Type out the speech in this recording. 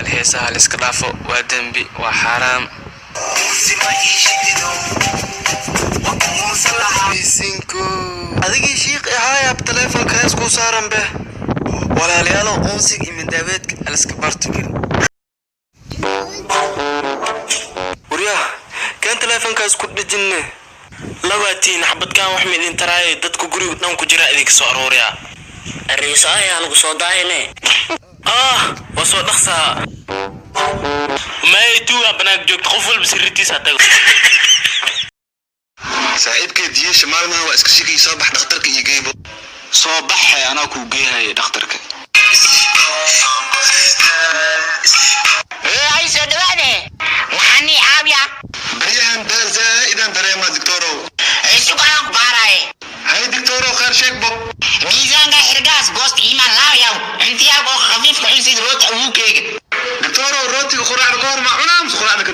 Walaalayaal, heesaha la iska dhaafo, waa dembi, waa xaaraam. Adigii shiiq ahaayaab taleefonka hees kuu saaran beh. Walaalayaalow, uunsiga iyo mindaabeedka aliska barto. Waryaah, keen taleefonkaas ku dhejinne. Labaatiin xabadkan wax ma idin taraayo, dadku guriga dhan ku jira idinka soo aruuriyaa. Ariiso ayaa lagu soo daahine. Ah, waa soo dhaqsaa. Maay, tuugaa banaanka joogta, qof walba sirritiisa ha tago. Saaxiibkay diyeesha maalmahan waa iska shikay. Soo bax, dhakhtarka iyo geybo. Soo baxay, anaa kuu geehaya dhakhtarka. Ay, soo dhawaade, waxaan ii caawiya? Baryahan daal zaa'idaan dareemaa, doctorow. Cusub aan ku baaraye. Hay doctorow, khayr sheegbo. Miisaanka xirgaas goost iimaan laayaw, cuntiyaalka oo khafiifka cun, sida rooti awuukeyga. Doctorow, rootiga quraacda ka hor ma cunaa mise quraacda